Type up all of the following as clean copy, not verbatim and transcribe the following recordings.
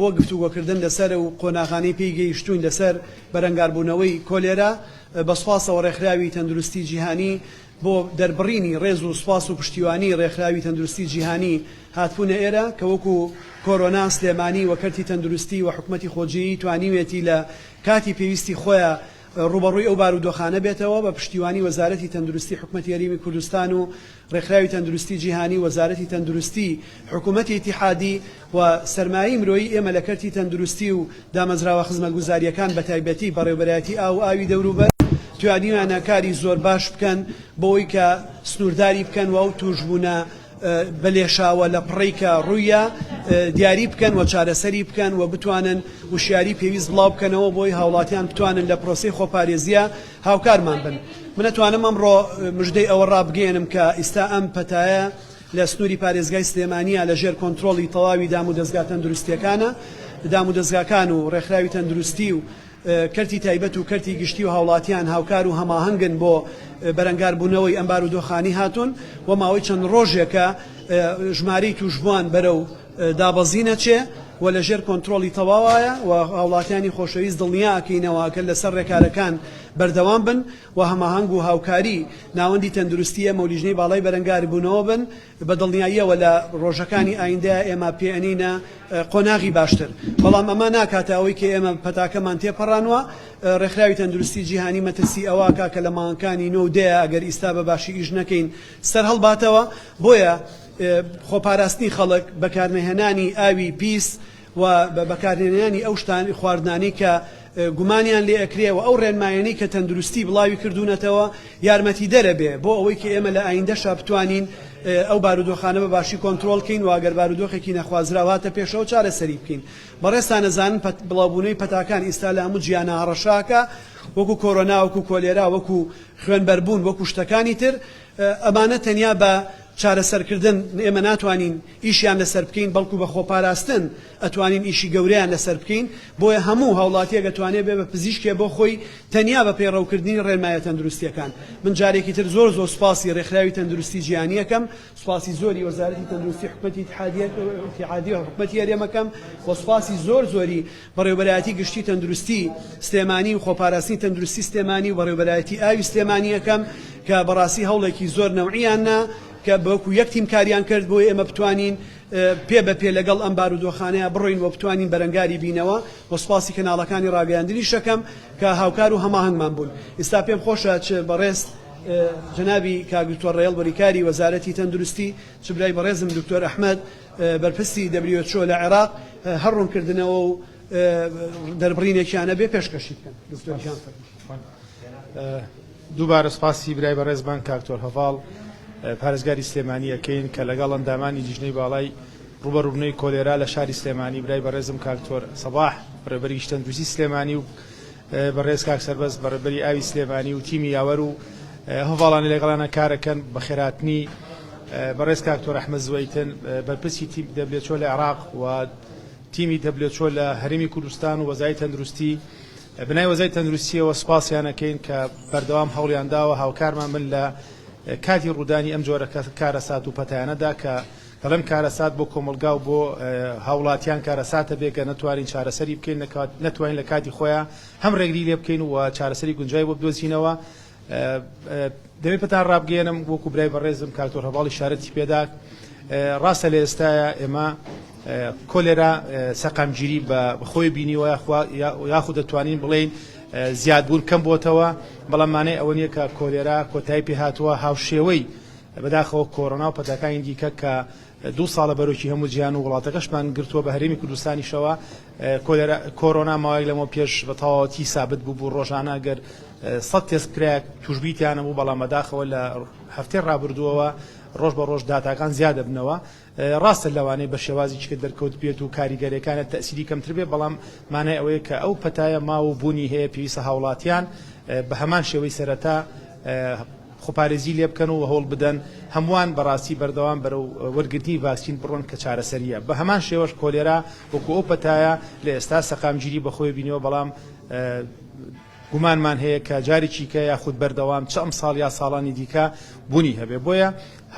بۆ گفتوگۆکردن لەسەر ئەو قۆناغانەی پێی گەیشتووین لەسەر بەرەنگاربوونەوەی کۆلێرا، بە سوپاسەوە ڕێکخراوی تەندروستی جیهانی بۆ دەربڕینی ڕێز و سوپاس و پشتیوانی ڕێکخراوی تەندروستی جیهانی هاتبوونە ئێرە کە وەکو کۆرۆنا سلێمانی و کەرتی تەندروستی و حکومەتی خۆجێیی توانیوێتی لە کاتی پێویستی خۆیا ڕووبەڕووی ئەو بارودۆخانە بێتەوە بە پشتیوانی وەزارەتی تەندروستی حکومەتی هەرێمی کوردستان و ڕێکخراوی تەندروستی جیهانی، وەزارەتی تەندروستی حکومەتی ئیتیحادی و سەرمایەی مرۆیی ئێمە لە کەرتی تەندروستی و دامەزراوە خزمەتگوزارییەکان بەتایبەتی بەڕێوبەرایەتی ئاو و ئاوی دەوروبەر توانیویانە کاری زۆر باش بکەن بۆوەی کە سنوورداری بکەن و ئەو تووشبوونە بە لێشاوە لە پڕەی کە ڕوویە دیاری بکەن و چارەسەری بکەن و بتوانن وشیاری پێویست بڵاو بکەنەوە بۆی هاوڵاتیان بتوانن لە پرۆسەی خۆپارێزیە هاوکارمان بن. من ئەتوانم ئەمڕۆ مژدەی ئەوە ڕابگەیەنم کە ئیستا ئەم پەتایە لە سنووری پارێزگای سلێمانییە لە ژێر کۆنترۆڵی تەواوی دامودەزگا تەندروستییەکانە، دامودەزگاکان و ڕێکخراوی تەندروستی و کەرتی تایبەت و کەرتی گشتی و هاوڵاتیان هاوکار و هەماهەنگن بۆ بەرەنگاربوونەوەی ئەم بارودۆخانی هاتوون و ماوەی چەند ڕۆژێکە ژمارەی تووشبووان بەرەو دابەزین ئەچێ و لە ژێر کۆنترۆڵی تەواوایە و هاوڵاتیانی خۆشەویست دڵنیا ئەکەینەوە کە لەسەر ڕێکارەکان بەردەوام بن و هەماهەنگ و هاوکاری ناوەندی تەندروستی ئێمە و لیژنەی باڵای بەرەنگاربوونەوە بن بە دڵنیاییەوە لە ڕۆژەکانی ئایندەیا ئێمە پێ ئەنێینە قۆناغی باشتر بەڵام ئەمە ناکاتە ئەوەی کە ئێمە پەتاکەمان تێپەڕانوە ڕێکخراوی تەندروستی جیهانی مەترسی ئەوە ئەکا کە لە مانگەکانی نۆ و دەیا ئەگەر ئیستا بە باشی ئیش نەکەین سەرهەڵباتەوە بۆیە خۆپاراستنی خەڵک، بەکارنەهێنانی ئاوی پیس و بەکارنەهێنانی ئەو شتان خواردنانەی کە گومانیان لێ ئەکرێ و ئەو ڕێنمایانەی کە تەندروستی بڵاوی کردوونەتەوە یارمەتیدەرە بێ بۆ ئەوەی کە ئێمە لە ئایندەشا بتوانین ئەو بارودۆخانە بە باشی کۆنترۆڵ کەین و ئەگەر بارودۆخێکی نەخوازراو هاتە پێشەوە چارەسەری بکەین. بەڕێزتان ئەزانن بڵاوبوونەوەی پەتاکان ئیستا لە هەموو جیهانا هەڕەشە ئەکا وەکو کۆرۆنا وەکو کۆلێرا وەکو خوێنبەربوون وەکو شتەکانی تر ئەمانە تەنیا بە چارەسەرکردن ئێمە ناتوانین ئیشیان لەسەر بکەین، بەڵکو بە خۆپاراستن ئەتوانین ئیشی گەورەیان لەسەر بکەین، بۆیە هەموو هاوڵاتیەک ئەتوانێت بێ بە پزیشکێ بۆ خۆی تەنیا بە پەیڕەوکردنی ڕێنمایە تەندروستیەکان. من جارێکی تر زۆر زۆر سوپاسی ڕێکخراوی تەندروستی جیهانی ئەکەم، سوپاسی زۆری وەزارەتی تەندروستی حکومەتی ئیتیحادی و حکومەتی هەرێم ئەکەم و سوپاسی زۆر زۆری بەڕێوەبەرایەتی گشتی تەندروستی سلێمانی و خۆپاراستنی تەندروستی سلێمانی و بەڕێوەبەرایەتی ئاوی سلێمانی ئەکەم کە بەڕاستی هەوڵێکی زۆر نەوعیان نا کە وەکو یەک تیم کاریان کرد بۆی ئێمە بتوانین پێ بە پێ لەگەڵ ئەم بارودۆخانەیە بڕۆین و بتوانین بەرەنگاری بینەوە و سوپاسی کەناڵەکانی ڕاگەیاندنیش ئەکەم کە هاوکار و هەماهەنگمان بوون. ئیستا پێم خۆشە چ بەڕێز جەنابی کاک دکتۆر ڕێڵ بریکاری وەزارەتی تەندروستی چ برای بەڕێزم دکتۆر ئەحمەد بەرپرسی WHO لە عێراق هەر ڕوونکردنەوە و دەربڕینێکیان هەبێ پێشکەشی بکەن. دکتۆر گیان فەرموو. دووبارە سوپاسی برای بەڕێزمان کاک تۆر هەڤاڵ پارێزگاری سلێمانی ئەکەین کە لەگەڵ ئەندامانی لیژنەی باڵای ڕووبەڕووبوونەوەی کۆلێرا لە شاری سلێمانی برای بەڕێزم کاک تۆر سەباح بەڕێوەبەری گشتی تەندروستی سلێمانی و بەڕێز کاک سەربەست بەڕێوەبەری ئاوی سلێمانی و تیمی یاوەر و هەڤاڵانی لەگەڵیانە کارەکەن بەخێرهاتنی بەڕێز کاک تۆر ئەحمەد زوەیتن بەرپرسی تیم WHO لە عێراق و تیمی WHO لە هەرێمی کوردستان و وەزای تەندروستی بنای وەزای تەندروستیەوە سوپاسیان ئەکەین کە بەردەوام هەوڵیان داوە هاوکارمان بن لە کاتی ڕوودانی ئەم جۆرە کارەسات و پەتایانەدا کە دەڵێم کارەسات بۆ کۆمەڵگا و بۆ هاوڵاتیان کارەساتە بێ گەر نەتوانین چارەسەری بکەین نەتوانین لە کاتی خۆیان هەم ڕێگری لێ بکەین و چارەسەری گونجای بۆ بدۆزینەوە دەمێ پێتان ڕابگەیەنم وەکو برای بەڕێزم کاک تۆر هەڤاڵ ئیشارەتی پێدا ڕاستە لە ئێستایا ئێمە کۆلێرا سەقامگیری بە خۆی بینیوە یاخود دەتوانین بڵێین زیادبوون کەم بۆتەوە بەڵام مانای ئەوە نییە کە کۆلێرا کۆتایی پێهاتووە هاوشێوەی بەداخەوە کۆرۆنا و پەتاکانی دیکە کە دوو ساڵە بەرۆکی هەموو جیهان و وڵاتەکەشمان گرتووە بە هەرێمی کوردستانیشەوە کۆلێرا کۆرۆنا ماوەیەک لەمەو پێش بە تەواوەتی سابت بوو بوو ڕۆژانە گەر سەد تێست بکرایە تووشبووی تیا نەبوو بەڵام بەداخەوە لە هەفتەی ڕابردووەوە ڕۆژ بە ڕۆژ داتاکان زیاد دەبنەوە ڕاستە لەوانەیە بە شێوازی چکە دەرکەوت بێت و کاریگەریەکانە تەسیری کەمتر بێت بەڵام مانای ئەوەیە کە ئەو پەتایە ماوە و بوونی هەیە پێویستە هاوڵاتیان بە هەمان شێوەی سەرەتا خۆپارێزی لێ بکەن و هەوڵ بدەن هەمووان بەڕاستی بەردەوام بەرەو وەرگرتنی ڤاکسین بڕۆن کە چارەسەرییە. بە هەمان شێوەش کۆلێرا وەکو ئەو پەتایە لە ئێستا سەقامگیری بەخۆی بینیوە بەڵام. گومانمان هەیە کە جارێکی کە یاخود بەردەوام چ ئەمساڵ یا ساڵانی دیکە بوونی هەبێ. بۆیە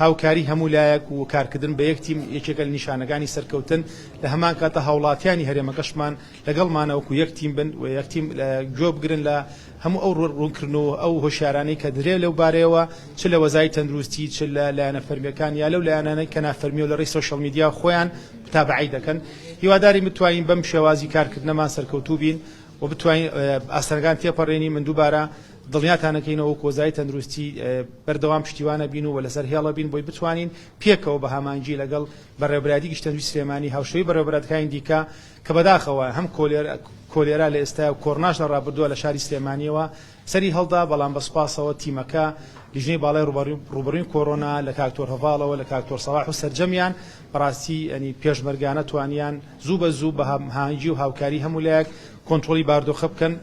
هاوکاری هەموو لایەک و کارکردن بە یەک تیم یەکێکە لە نیشانەکانی سەرکەوتن، لە هەمان کاتدا هاوڵاتیانی هەرێمەکەشمان لەگەڵمانە وەکو یەک تیم بن و یەک تیم گوێ بگرن لە هەموو ئەو ڕوونکردنەوە و ئەو هۆشیارانەی کە درێ لەو بارەیەوە چ لە وەزای تەندروستی چ لە لایەنە فەرمیەکان یا لەو لایەنانەی کە نافەرمی و لە ڕێی سۆشیال میدیا خۆیان متابەعەی دەکەن. هیوادارین بتوانین بەم شێوازی کارکردنەمان سەرکەوتوو بین و بتوانین ئاستەنگەکان تێپەڕێنین. من دووبارە دڵنیاتان ئەکەینەوە وەکو وەزای تەندروستی بەردەوام پشتیوانە بین و لەسەر هێڵە بین بۆی بتوانین پێکەوە بە هامانگی لەگەڵ بەڕێوەبەرایەتی گشتی تەندروستی سلێمانی هاوشێوەی بەڕێوەبەرایەتەکانی دیکە کە بەداخەوە هەم کۆلێرا لە ئێستایا و کۆرناش لە ڕابردووە لە شاری سلێمانیەوە سەری هەڵدا، بەڵام بە سوپاسەوە تیمەکە، لیژنەی باڵای ڕووبەڕووی کۆرۆنا لە کاک تۆر هەڤاڵەوە لە کاک تۆر سەڵاح و سەرجەمیان بەڕاستی یانی پێشمەرگانە توانیان زوو بە زوو بە هەماهەنگی و هاوکاری هەموو لایەک کۆنترۆڵی باردۆخە بکەن.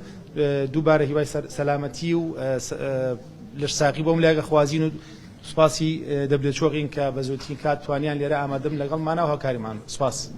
دووبارە هیوای سەلامەتی و لەشساغی بۆ هەموو لایەک ئەخوازین و سوپاسی WHO ئەکەین کە بە زووترین کات توانیان لێرە ئامادەبن لەگەڵمانا و هاوکاریمان. سوپاس.